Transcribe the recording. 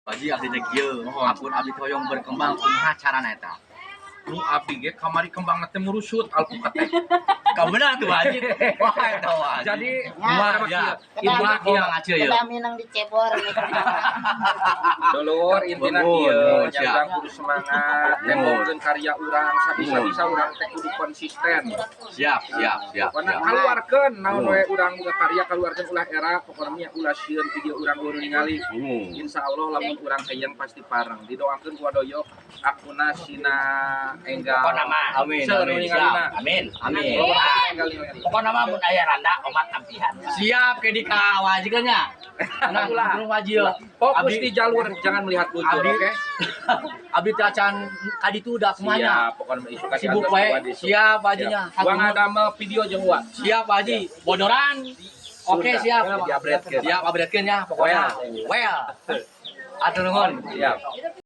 Haji, abdi teh kieu, akun abdi teh hoyong berkembang, kumaha carana eta? Nu abdi ge kamari kembang teh murusut alpukat teh. Kabeuna tuh, Haji. Wah, eta wah. Jadi kumaha ya? Intina Kumaha kieu. Mang Acil ya? Kedah minang dicebor. Dulur, intina Nuhun, kieu nuhun, nya, siap. urang kudu semangat tembongkeun karya urang sabisa-bisa, urang teh kudu konsisten. Siap, siap, siap. Pokona Siap. kaluarkeun naon we urang boga karya, kaluarkeun, ulah era pokona nya, ulah sieun video urang nu ningali. Insya Allah lamun urang hayang pasti pareng. Didoakeun ku Wadoyo akuna sina enggal. Pokona mah. Amin, Seueur nu amin, ningalina. siap. Amin. Amin. Loba enggal ningali. Pokona mah mun aya randa omat ampihan. Siap ke di ka wajib kan nya? Nah, Ulah. belum wajib. Fokus Abdi- di jalur, jangan melihat bujur, oke? Abdi teh acan ka ditu udah kumanya. Siap, pokoknya mah isuk kasih Sibuk antos wae. ku Adi isuk. Siap hajinya. Uang ada video jeung Wa. Siap, Haji. Bodoran. Oke, siap. Diupgradekeun. Siap, upgradekeun ya pokoknya. Well. Atur nuhun. Siap.